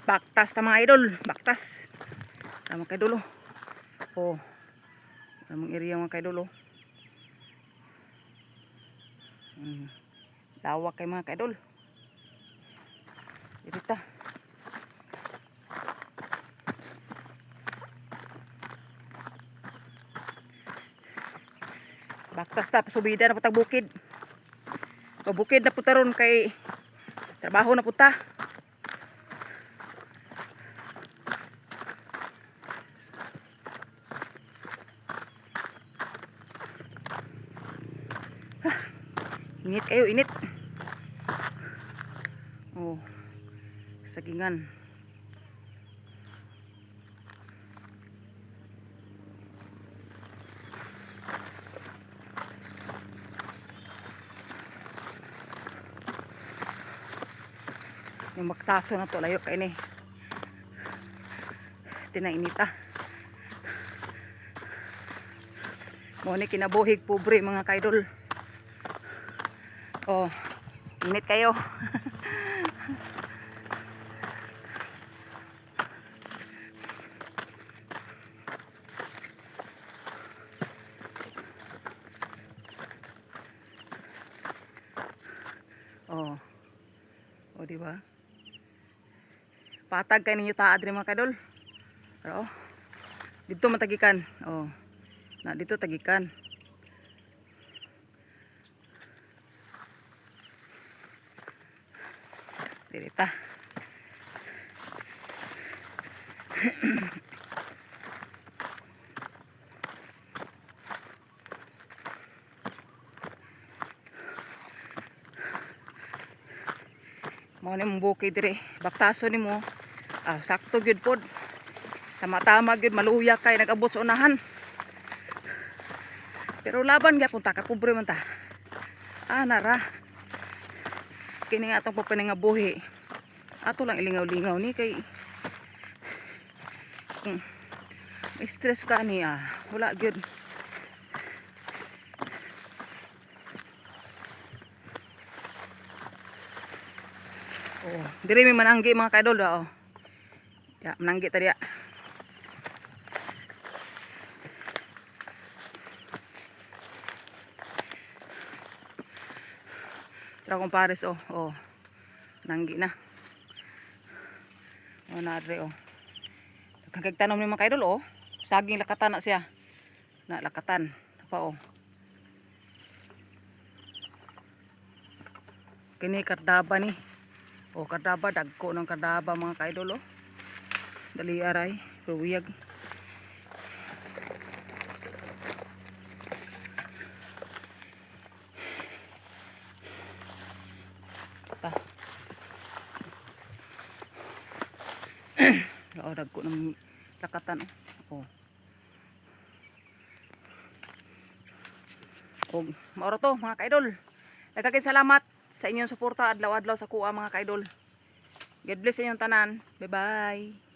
Baktas ta, mga idol, baktas. Tama, mga kaidol, oh. Oh. Among area, mga kaidol, oh. Lawak kay, mga kaidol. Dito ta. Baktas ta, pasubida na putag bukid. Pabukid na puta ron kay trabaho na puta. Init kayo, init. Oh. Sagingan. Yung baktaso na to, layo kay ni. Tinainita. Mo ni kinabuhig pobre, mga kaidol. Oh, init kayo. Oh. Oh, di ba? Patag kay ninyo taad rin, mga kaidol. Pero oh, dito matagikan. Oh. Na dito tagikan. Dirita. Mao ni mong bukid dire. Baktaso nimo. Ah, sakto gyud pod. Tama-tama gyud, maluya kay nag-abot sa unahan. Pero laban gyapon ta, kapobre man ta. Ah, nara. Kini nga atong papaningabuhi. Ato lang ilingaw-lingaw ni kay kung may stress ka ni, ah, wala gyud. Oh, dire may mananggi, mga kaidol, oh. Ya, mananggi tadi ya. Tara kong pares, oh. Oh. Nanggi na. Oh, na oh. Kagag tanom ni, mga kaidol, oh. Saging lakatan na siya. Na lakatan. Pa, oh. Kini kardaba ni. Oh, kardaba, dagko ng kardaba, mga kaidol, oh. Dali aray, ruwiyag. Ta. Oh, dagko ng lakatan, oh. Oh. Og mauro to, mga kaidol. Daghang salamat sa inyong suporta adlaw-adlaw sa kuha, mga kaidol. God bless sa inyong tanan. Bye-bye.